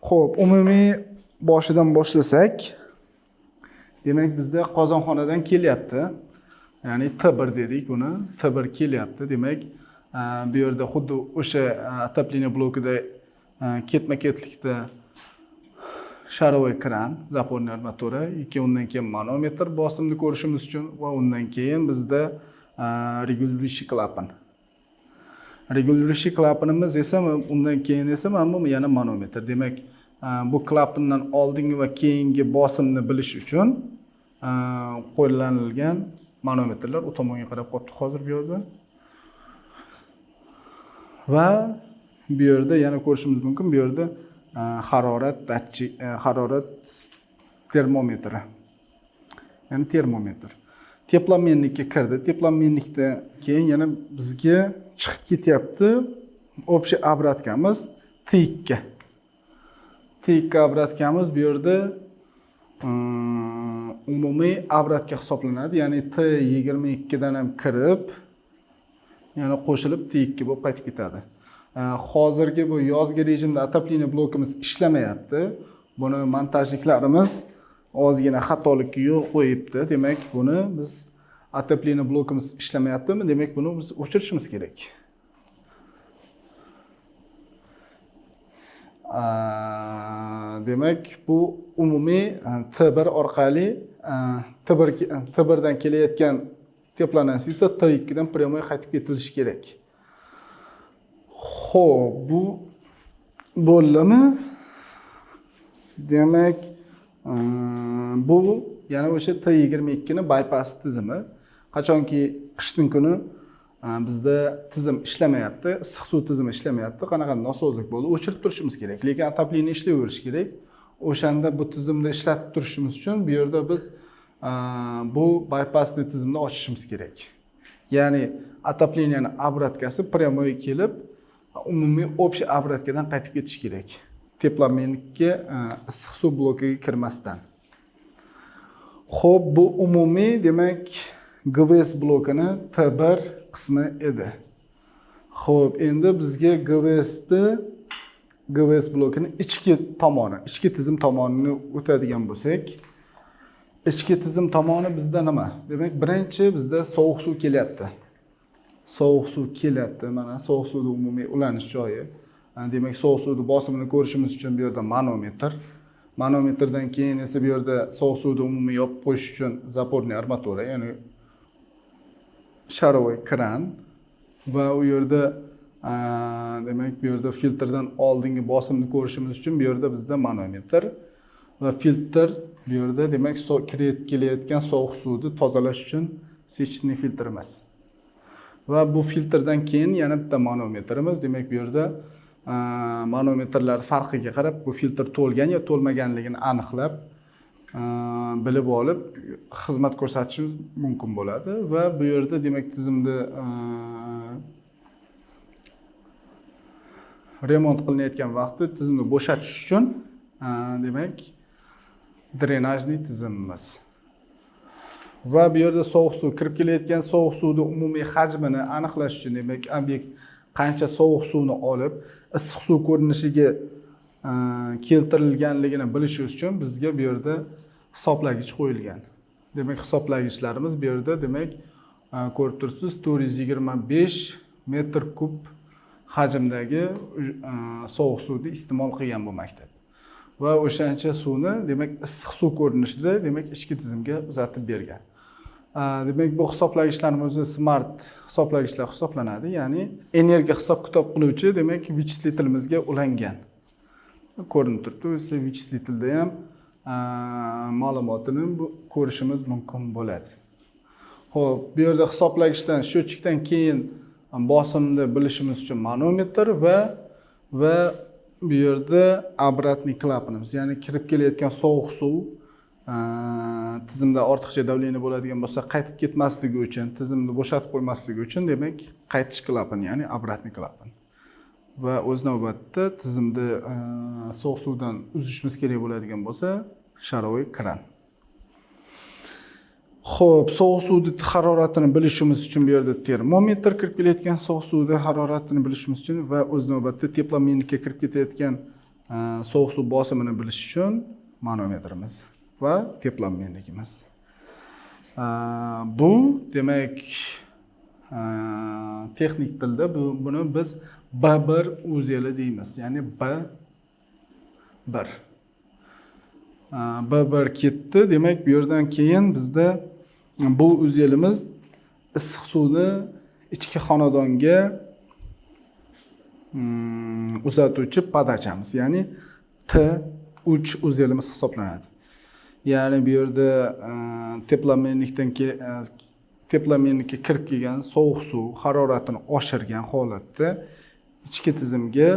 Xo'p, umumiy boshidan boshlasak, demak bizda qozonxonadan kelyapti. Ya'ni T1 dedik buni. T1 kelyapti. Demak, bu yerda xuddi o'sha отопление blokida ketma-ketlikda шаровой kran, запорный armatura, keyin undan keyin manometr bosimni ko'rishimiz uchun va undan keyin bizda регулирующий klapan. Регулирующий klapanimiz esa undan keyin esa mana bu yana manometr. Demak, bu klapandan oldingi va keyingi bosimni bilish uchun qo'llanilgan manometrlar u tomonga qarab qolibdi hozir bu yerda. Va bu yerda yana ko'rishimiz mumkin, bu yerda harorat datchik, harorat termometri. Ya'ni termometr. Теплообменник ka kirdi. Теплообменник da keyin yana bizga chiqib ketyapti общий обратка miz T2. T2 обратка miz bu yerda umumiy обратка hisoblanadi. Ya'ni T22 dan ham kirib, yana qo'shilib T2 bo'lib qaytib ketadi. Hozirgi bu yozgi rejimda отопление blokimiz ishlamayapti. Buni монтажник larimiz ozgina xatolikka yo'l qo'yibdi. Demak, buni biz отопление blokimiz ishlamayaptimi? Demak, buni biz o'chirishimiz kerak. Demak, bu umumiy T1 orqali T1 dan kelayotgan теплоноситель T2 dan прямой qaytib ketilishi kerak. Xo'p, bu bo'ldimi? Demak, bu yana o'sha T22 ni bypass tizimi. Qachonki qishning kuni bizda tizim ishlamayapti, issiq suv tizimi ishlamayapti, qanaqa nosozlik bo'ldi, o'chirib turishimiz kerak. Lekin отопление ishlayverishi kerak. O'shanda bu tizimni ishlatib turishimiz uchun bu yerda biz bu bypassli tizimni ochishimiz kerak. Ya'ni отопление ni обратка si прямой kelib, umumiy общий обратка dan qaytib ketishi kerak. Теплообменник ka issiq suv blokiga kirmasdan. Xo'p, bu umumiy demak GVS blokini T1 qismi edi. Xo'p, endi bizga GVS blokini ichki tomoni, ichki tizim tomonini o'tadigan bo'lsak, ichki tizim tomoni bizda nima? Demak, birinchi bizda sovuq suv kelyapti. Sovuq suv kelyapti. Mana sovuq suvni umumiy ulanish joyi. Demak, sovuq suvni bosimini ko'rishimiz uchun bu yerda manometr. Manometrdan keyin esa bu yerda sovuq suvni umumiy yopib qo'yish uchun запорный armatura, ya'ni шаровой kran va u yerda demak bu yerda filtrdan oldingi bosimni ko'rishimiz uchun bu yerda bizda manometr va filtr bu yerda demak kelayotgan sovuq suvni tozalash uchun сетчатый filtrimiz. Va bu filtrdan keyin yana bitta manometrimiz. Demak, bu yerda manometrlar farqiga qarab bu filtr to'lgan yo to'lmaganligini aniqlab, bilib olib xizmat ko'rsatishimiz mumkin bo'ladi. Va bu yerda demak tizimni remont qilinayotgan vaqtda tizimni bo'shatish uchun demak drenajniy tizimimiz. Va bu yerda sovuq suv kirib kelayotgan sovuq suvni umumiy hajmini aniqlash uchun demak obyekt qancha sovuq suvni olib issiq suv ko'rinishiga keltirilganligini bilish uchun bizga bu yerda hisoblagich qo'yilgan. Demak, hisoblagichlarimiz bu yerda demak ko'rib turibsiz 425 metr kub hajmdagi sovuq suvni iste'mol qilgan bu maktab. Va o'shancha suvni demak issiq suv ko'rinishida demak ichki tizimga uzatib bergan. Demak, bu hisoblagichlarimiz o'zi smart hisoblagichlar hisoblanadi, ya'ni energiya hisob-kitob qiluvchi demak вычислитель imizga ulangan. Ko'rinib turibdi, o'zi вычислитель da ham ma'lumotini bu ko'rishimiz mumkin bo'ladi. Xo'p, bu yerda hisoblagichdan, счетчик dan keyin bosimni bilishimiz uchun manometr va bu yerda обратный klapanimiz, ya'ni kirib kelayotgan sovuq suv tizimda ortiqcha давление bo'ladigan bo'lsa qaytib ketmasligi uchun, tizimni bo'shatib qo'ymasligi uchun demak qaytish klapani, ya'ni обратный klapan. Va o'z navbatida tizimni sovuq suvdan uzishimiz kerak bo'ladigan bo'lsa, шаровой kran. Xo'p, sovuq suvni haroratini bilishimiz uchun bu yerda termometr kirib kelayotgan sovuq suvni haroratini bilishimiz uchun va o'z navbatida теплообменник ka kirib ketayotgan Sovuq suv bosimini bilish uchun manometrimiz va теплообменник imiz. Bu demak, texnik tilda buni biz B1 узел i deymiz, ya'ni B1. B1 ketdi. Demak, bu yerdan keyin bizda bu узел imiz issiq suvni ichki xonadonga uzatuvchi подача miz, ya'ni T3 узел imiz hisoblanadi. Ya'ni bu yerda теплообменник ka kirib kelgan sovuq suv haroratini oshirgan holatda ichki tizimga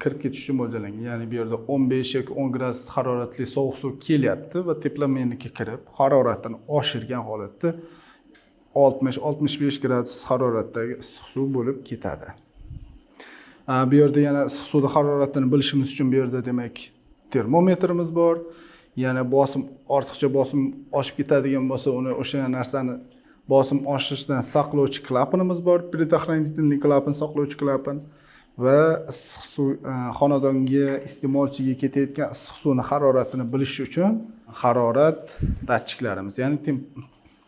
kirib ketish uchun mo'ljallangan. Ya'ni bu yerda 15 yoki 10 gradus haroratli sovuq suv kelyapti va теплообменник ka kirib, haroratini oshirgan holatda 60-65 gradus haroratdagi issiq suv bo'lib ketadi. Bu yerda yana issiq suvni haroratini bilishimiz uchun bu yerda, demak, termometrimiz bor. Yana bosim, ortiqcha bosim oshib ketadigan bo'lsa, uni, o'sha narsani bosim oshishdan saqlovchi klapanimiz bor, предохранительный klapan, saqlovchi klapan. Va issiq suv xonadonga, iste'molchiga ketayotgan issiq suvni haroratini bilish uchun harorat datchiklarimiz, ya'ni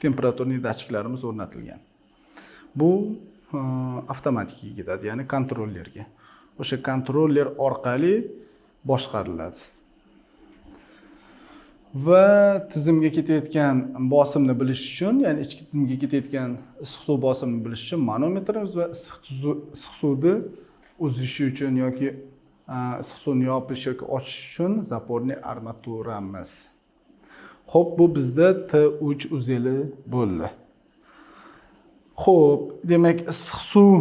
температурный datchiklarimiz o'rnatilgan. Bu avtomatikaga ketadi, ya'ni kontrollerga. O'sha kontroller orqali boshqariladi. Va tizimga ketayotgan bosimni bilish uchun, ya'ni ichki tizimga ketayotgan issiq suv bosimini bilish uchun manometrimiz va issiq suvni uzishi uchun yoki issiq suvni yopish yoki ochish uchun запорный armaturamiz. Xo'p, bu bizda T3 узел i bo'ldi. Xo'p, demak, issiq suv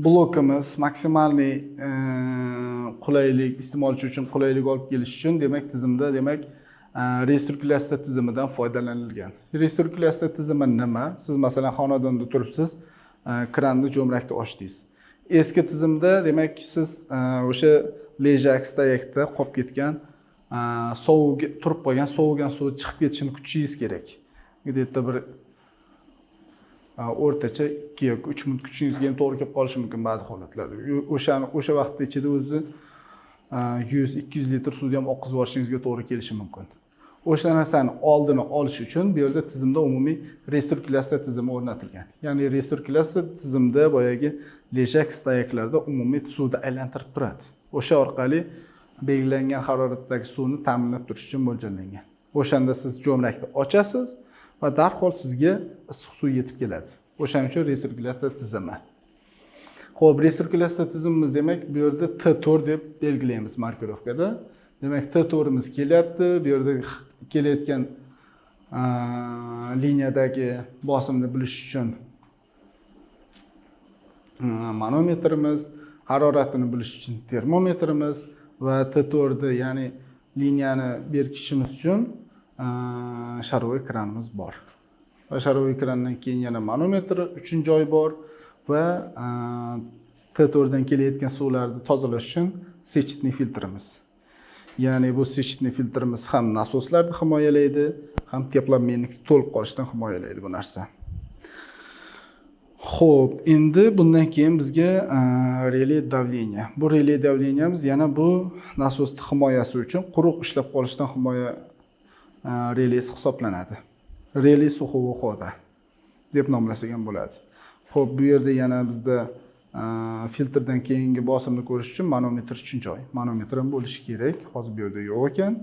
blokimiz максимальный qulaylik, iste'molchi uchun qulaylik olib kelish uchun, demak, tizimda, demak, resirkulyatsiya tizimidan foydalanilgan. Resirkulyatsiya tizimi nima? Siz, masalan, xonadonda turibsiz, kranni, jo'mrakni ochdingiz. Eski tizimda, demak, siz o'sha лежак, стояк da qolib ketgan, sovug turib qolgan, sovigan suv chiqib ketishini kutishingiz kerak. Где-то bir o'rtacha 2 yoki 3 minut kutishingizga ham to'g'ri kelib qolishi mumkin ba'zi holatlarda. O'shani o'sha vaqtni ichida o'zi 100-200 litr suvni ham oqizib yuborishingizga to'g'ri kelishi mumkin. O'sha narsani oldini olish uchun bu yerda tizimda umumiy resirkulyatsiya tizimi o'rnatilgan. Ya'ni resirkulyatsiya tizimda boyagi лежак, стояк larda umumiy suvni aylantirib turadi. O'sha orqali belgilangan haroratdagi suvni ta'minlab turish uchun mo'ljallangan. O'shanda siz jo'mrakni ochasiz va darhol sizga issiq suv yetib keladi. O'shaning uchun resirkulyatsiya tizimi. Xo'p, resirkulyatsiya tizimimiz, demak, bu yerda T4 deb belgilaymiz маркировка da. Demak, T4imiz kelyapti. Bu yerda kelayotgan liniyadagi bosimni bilish uchun manometrimiz, haroratini bilish uchun termometrimiz va T4ni, ya'ni liniyani berkitishimiz uchun шаровой kranimiz bor. Va шаровой krandan keyin yana manometr uchun joy bor va T4 dan kelayotgan suvlarni tozalash uchun сетчатый filtrimiz. Ya'ni bu сетчатый filtrimiz ham nasoslarni himoyalaydi, ham теплообменник to'lib qolishdan himoyalaydi bu narsa. Xo'p, endi bundan keyin bizga реле давления. Bu реле давления miz yana bu nasosni himoyasi uchun, quruq ishlab qolishdan himoya relesi hisoblanadi. Реле сухого хода deb nomlasak ham bo'ladi. Xo'p, bu yerda yana bizda filtrdan keyingi bosimni ko'rish uchun manometr uchun joy. Manometr ham bo'lishi kerak. Hozir bu yerda yo'q ekan.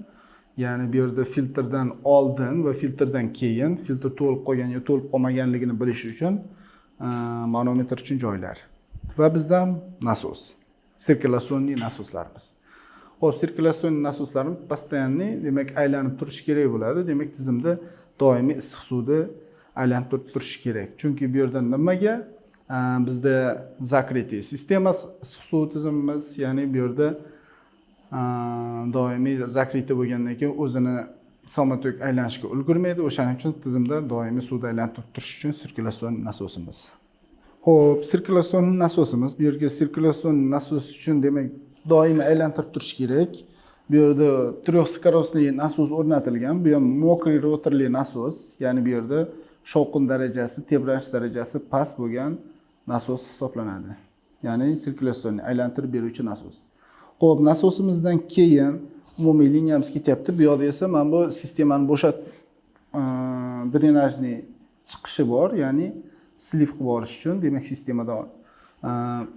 Ya'ni bu yerda filtrdan oldin va filtrdan keyin filtr to'lib qolgan yo to'lib qolmaganligini bilish uchun manometr uchun joylar. Va bizda nasos. Циркуляционный nasoslarimiz. Xo'p, циркуляционный nasoslarimiz постоянный, demak, aylanib turishi kerak bo'ladi. Demak, tizimda doimiy issiq suvni aylanib turishi kerak. Chunki bu yerda nimaga bizda закрытый sistema issiq suv tizimimiz, ya'ni bu yerda doimiy закрытый bo'lgandan keyin o'zini самотёк aylanishga ulgurmaydi. O'shaning uchun tizimda doimiy suvni aylantirib turish uchun sirkulyatsion nasosimiz. Xo'p, sirkulyatsion nasosimiz, bu yerga sirkulyatsion nasos uchun, demak, doimiy aylantirib turish kerak. Bu yerda трехскоростный nasos o'rnatilgan. Bu ham мокрый rotorli nasos, ya'ni bu yerda shovqin darajasi, tebranish darajasi past bo'lgan nasos hisoblanadi. Ya'ni sirkulyatsion aylantirib beruvchi nasos. Xo'p, nasosimizdan keyin umumiy liniyamiz ketyapti. Bu yoqda esa mana bu sistemani bo'shat drenajniy chiqishi bor, ya'ni слив qilib borish uchun, demak sistemadan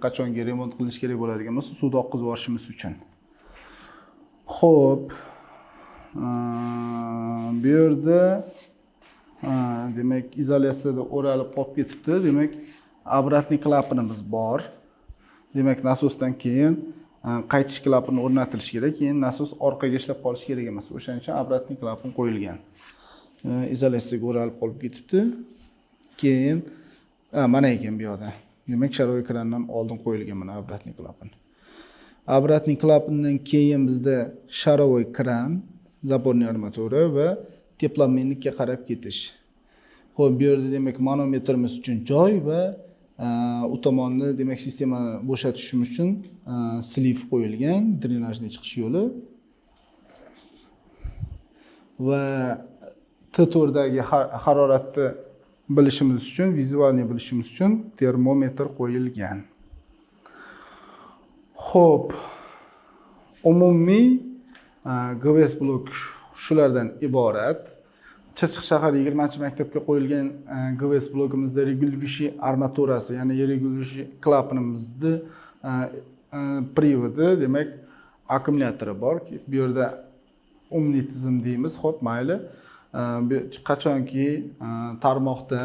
qachongi remont qilinish kerak bo'ladigan bo'lsa, suvni oqizib yuborishimiz uchun. Xo'p, bu yerda demak izolyatsiyada o'ralib qolib ketibdi. Demak, обратный klapanimiz bor. Demak, nasosdan keyin qaytish klapani o'rnatilishi kerak, keyin nasos orqaga ishlab qolishi kerak emas. O'shaning uchun обратный klapan qo'yilgan. Izolyatsiyaga o'ralib qolib ketibdi. Keyin mana ekan bu yoqda. Demak, шаровой krandan oldin qo'yilgan mana обратный klapan. Обратный klapandan keyin bizda шаровой kran, запорный armatura va теплообменник ka qarab ketish. Xo'p, bu yerda demak manometrimiz uchun joy va u tomonni demak sistemani bo'shatishimiz uchun слив qo'yilgan, drenajniy chiqish yo'li. Va T4dagi haroratni bilishimiz uchun, визуальный bilishimiz uchun termometr qo'yilgan. Xo'p, umumiy ГВС blok shulardan iborat. Chirchiq shahar 20-maktabga qo'yilgan ГВС blokimizda регулирующий armaturasi, ya'ni регулирующий klapanimizni приводи, demak akkumulyatori bor. Bu yerda умный tizim deymiz. Xo'p, mayli. Qachonki tarmoqda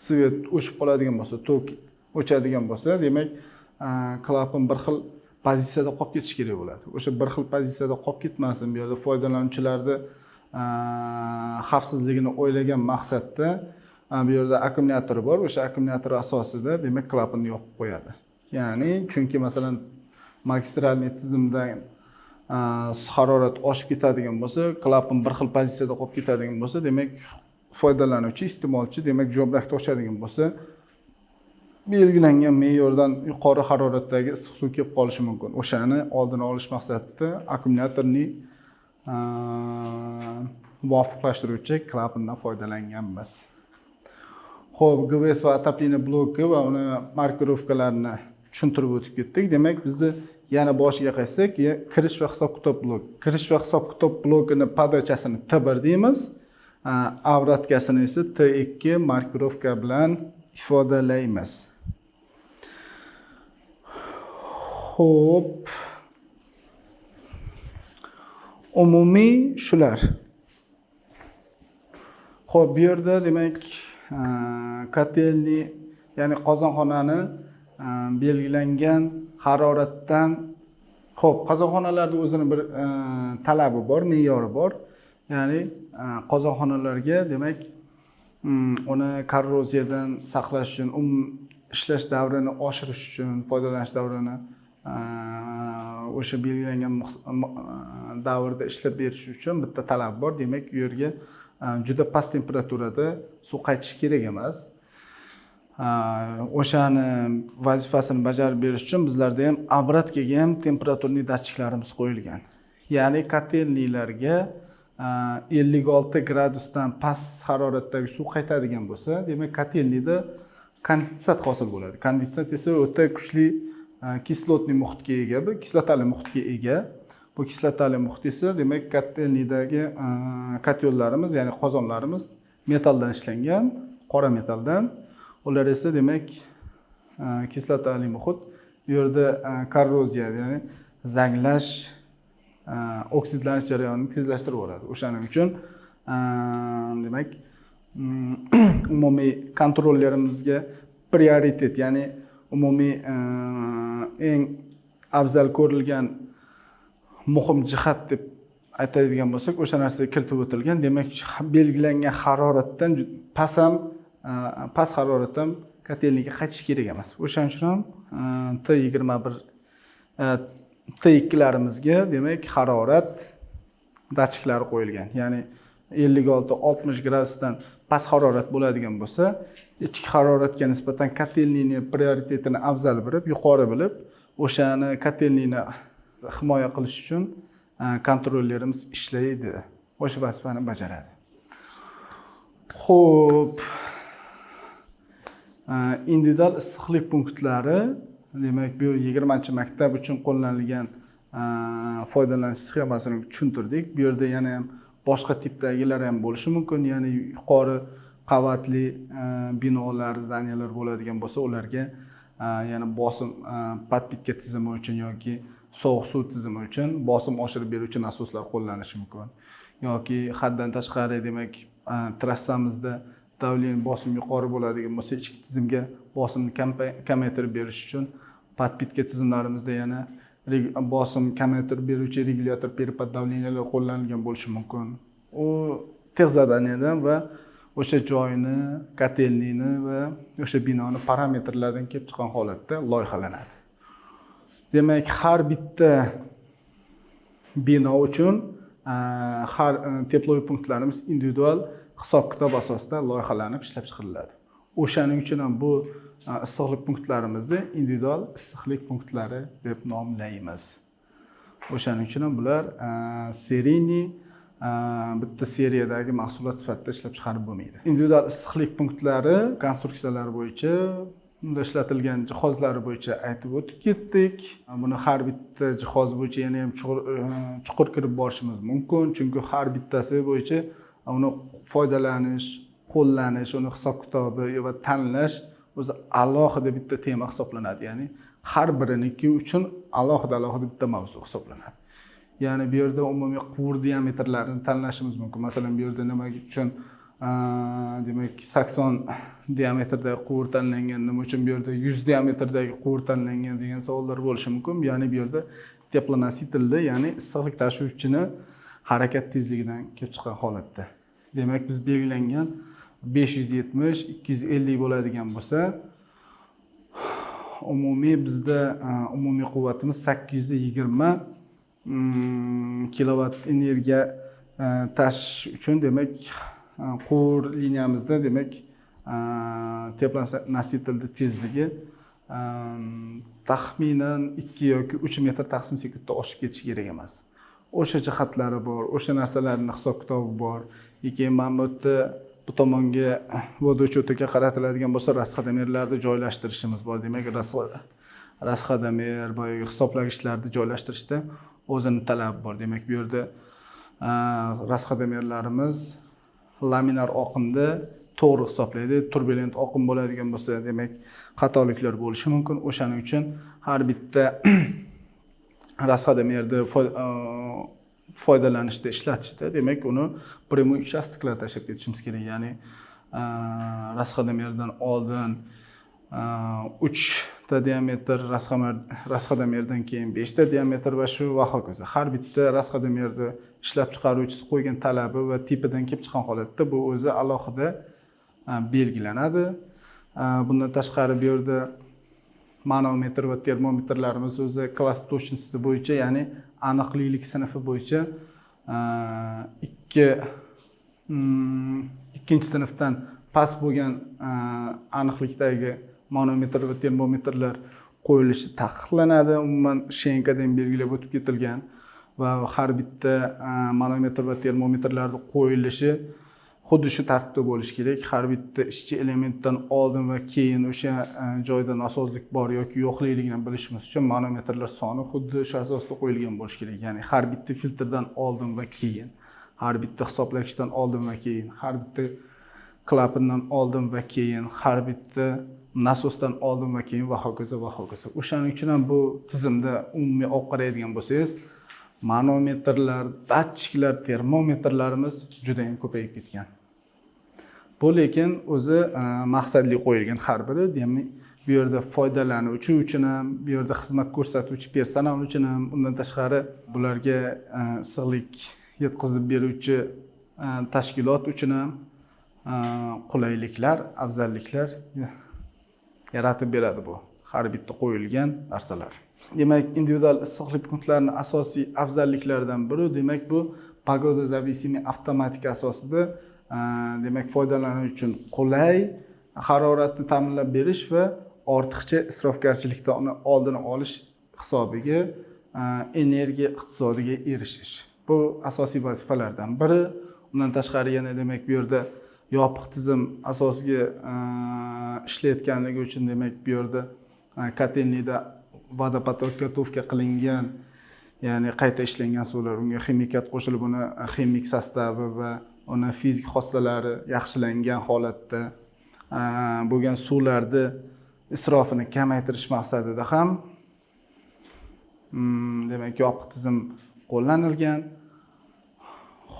свет o'chib qoladigan bo'lsa, tok o'chadigan bo'lsa, demak klapan bir xil pozitsiyada qolib ketishi kerak bo'ladi. O'sha bir xil pozitsiyada qolib ketmasin, bu yerda foydalanuvchilarni xavfsizligini o'ylagan maqsadda bu yerda akkumulyator bor. O'sha akkumulyator asosida demak klapanni yopib qo'yadi. Ya'ni chunki masalan magistralniy tizimdan harorat oshib ketadigan bo'lsa, klapan bir xil pozitsiyada qolib ketadigan bo'lsa, demak foydalanuvchi, iste'molchi demak jo'mrakni ochadigan bo'lsa, belgilangan me'yordan yuqori haroratdagi issiq suv kelib qolishi mumkin. O'shani oldini olish maqsadida akkumulyatorni muvofiqlashtiruvchi klapandan foydalanganmiz. Xo'p, ГВС va отопление bloki va uni markirovkalarini tushuntirib o'tib ketdik. Demak, bizni yana boshiga qaytsak, kirish va hisob-kitob blok. Kirish va hisob-kitob blokini подача sini T1 deymiz. Обратка sini esa T2 markirovka bilan ifodalaymiz. Xo'p. Umumiy shular. Xo'p, bu yerda demak kotelniy, ya'ni qozonxonani belgilangan haroratdan, xo'p, qozonxonalarda o'zini bir talabi bor, me'yori bor. Ya'ni qozonxonalarga demak uni korroziyadan saqlash uchun, ishlash davrini oshirish uchun, foydalanish davrini o'sha belgilangan davrda ishlab berish uchun bitta talab bor. Demak, u yerga juda past temperaturada suv qaytishi kerak emas. O'shani vazifasini bajarib berish uchun bizlarda ham обратка ga ham температурный datchiklarimiz qo'yilgan. Ya'ni kotelniylarga 56 gradusdan past haroratdagi suv qaytadigan bo'lsa, demak kotelniyda kondensat hosil bo'ladi. Kondensat esa o'ta kuchli kislotniy muhitga ega, bu kislotali muhitga ega. Bu kislotali muhit esa demak kotelniydagi kotellarimiz, ya'ni qozonlarimiz metalldan ishlangan, qora metalldan. Ular esa demak kislotali muhit bu yerda korroziya, ya'ni zanglash, oksidlanish jarayonini tezlashtirib yuboradi. O'shaning uchun demak umumiy kontrollerimizga prioritet, ya'ni umumiy eng afzal ko'rilgan muhim jihat deb aytadigan bo'lsak, o'sha narsa kiritib o'tilgan. Demak, belgilangan haroratdan past ham, past haroratdan kotelniga qaytish kerak emas. O'shaning uchun ham T21, T2larimizga demak harorat datchiklari qo'yilgan. Ya'ni 56-60 gradusdan past harorat bo'ladigan bo'lsa, ichki haroratga nisbatan kotelniyni prioritetini afzal bilib, yuqori bilib, o'shani kotelniyni himoya qilish uchun kontrollerimiz ishlaydi. O'sha vazifani bajaradi. Xo'p, individual issiqlik punktlari Demak, bu 20-maktab uchun qo'llanilgan foydalanish sxemasini tushuntirdik. Bu yerda yana ham boshqa tipdagilar ham bo'lishi mumkin, ya'ni yuqori qavatli binolar, здания lar bo'ladigan bo'lsa, ularga yana bosim подпитка tizimi uchun yoki sovuq suv tizimi uchun bosim oshirib beruvchi nasoslar qo'llanishi mumkin, yoki haddan tashqari, demak, trassamizda давление, bosim yuqori bo'ladigan bo'lsa, ichki tizimga bosimni kamaytirib berish uchun подпитка tizimlarimizda yana bosim kamaytirib beruvchi регулятор перепад давления lar qo'llanilgan bo'lishi mumkin. U техзадания dan va o'sha joyni, котельный ni va o'sha binoni parametrlaridan kelib chiqqan holatda loyihalanadi. Demak, har bitta bino uchun har тепловой punktlarimiz individual hisob kitob asosida loyihalanib ishlab chiqariladi. O'shaning uchun ham bu issiqlik punktlarimizni individual issiqlik punktlari deb nomlaymiz. O'shaning uchun ham bular серийный, bitta seriyadagi mahsulot sifatida ishlab chiqarib bo'lmaydi. Individual issiqlik punktlari konstruksiyalari bo'yicha, unda ishlatilgan jihozlari bo'yicha aytib o'tib ketdik. Buni har bitta jihoz bo'yicha yana ham chuqur kirib borishimiz mumkin, chunki har bittasi bo'yicha uni foydalanish, qo'llanish, uni hisob kitobi va tanlash o'zi alohida bitta tema hisoblanadi, ya'ni har biriniki uchun alohida alohida bitta mavzu hisoblanadi. Ya'ni bu yerda umumiy quvur diametrlarini tanlashimiz mumkin. Masalan, bu yerda nima uchun, demak, 80 diametrdagi quvur tanlangan, nima uchun bu yerda 100 diametrdagi quvur tanlangan degan savollar bo'lishi mumkin. Ya'ni bu yerda теплоноситель ni, ya'ni issiqlik tashuvchini harakat tezligidan kelib chiqqan holatda, demak, biz belgilangan 570, 250 bo'ladigan bo'lsa, umumiy bizda umumiy quvvatimiz 820 kilovat energiya tashish uchun, demak, quvur liniyamizda, demak, теплоноситель ni tezligi taxminan 2 yoki 3 metr taqsim sekundda oshib ketishi kerak emas. O'sha jihatlari bor, o'sha narsalarni hisob kitobi bor. Keyin mana bu yerda bu tomonga, водоучетga qaratiladigan bo'lsa, расходомер larni joylashtirishimiz bor. Demak, расходомер, boyagi hisoblagichlarni joylashtirishda o'zini talabi bor. Demak, bu yerda расходомер larimiz laminar oqimda to'g'ri hisoblaydi, turbulent oqim bo'ladigan bo'lsa, demak, xatoliklar bo'lishi mumkin. O'shaning uchun har bitta расходомер ni foydalanishda, ishlatishda, demak, uni прямой участок lar tashlab ketishimiz kerak, ya'ni расходомер dan oldin uchta diametr, расходомер dan keyin beshta diametr va shu va hokazo. Har bitta расходомер ni ishlab chiqaruvchisi qo'ygan talabi va tipidan kelib chiqqan holatda bu o'zi alohida belgilanadi. Bundan tashqari, bu yerda manometr va termometrlarimiz o'zi класс точности bo'yicha, ya'ni aniqliklik sinfi bo'yicha ikkinchi sinfdan past bo'lgan aniqlikdagi manometr va termometrlar qo'yilishi taqiqlanadi. Umuman ШНК da ham belgilab o'tib ketilgan va har bitta manometr va termometrlarni qo'yilishi xuddi shu tartibda bo'lishi kerak. Har bitta ishchi elementdan oldin va keyin o'sha joyda nosozlik bor yoki yo'qligini bilishimiz uchun manometrlar soni xuddi shu asosda qo'yilgan bo'lishi kerak, ya'ni har bitta filtrdan oldin va keyin, har bitta hisoblagichdan oldin va keyin, har bitta klapandan oldin va keyin, har bitta nasosdan oldin va keyin va hokazo, va hokazo. O'shaning uchun ham bu tizimda umumiy olib qaraydigan bo'lsangiz, manometrlar, datchiklar, termometrlarimiz juda yam ko'payib ketgan. Bu lekin o'zi maqsadli qo'yilgan har biri, demak, bu yerda foydalanuvchi uchun ham, bu yerda xizmat ko'rsatuvchi personal uchun ham, undan tashqari bularga issiqlik yetkazib beruvchi tashkilot uchun ham qulayliklar, afzalliklar yaratib beradi bu har bitta qo'yilgan narsalar. Demak, individual issiqlik punktlarini asosiy afzalliklaridan biri, demak, bu погодозависимый avtomatika asosida, demak, foydalanish uchun qulay haroratni ta'minlab berish va ortiqcha isrofgarchilikni oldini olish hisobiga energiya iqtisodiga erishish, bu asosiy vazifalardan biri. Undan tashqari yana, demak, bu yerda yopiq tizim asosiga ishlayotganligi uchun, demak, bu yerda Котельный da водоподготовка qilingan, ya'ni qayta ishlangan suvlar, unga ximikat qo'shilib, uni ximik состав i va uni fizik xossalari yaxshilangan holatda bo'lgan suvlarni isrofini kamaytirish maqsadida ham demak, yopiq tizim qo'llanilgan.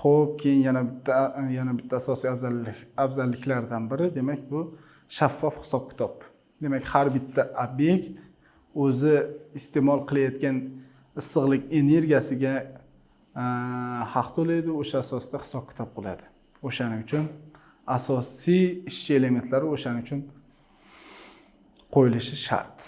Ho'p, keyin yana bitta asosiy afzalliklardan biri, demak, bu shaffof hisob kitob. Demak, har bitta obyekt o'zi iste'mol qilayotgan issiqlik energiyasiga haq to'laydi, o'sha asosda hisob kitob qiladi. O'shaning uchun asosiy ishchi elementlari o'shaning uchun qo'yilishi shart.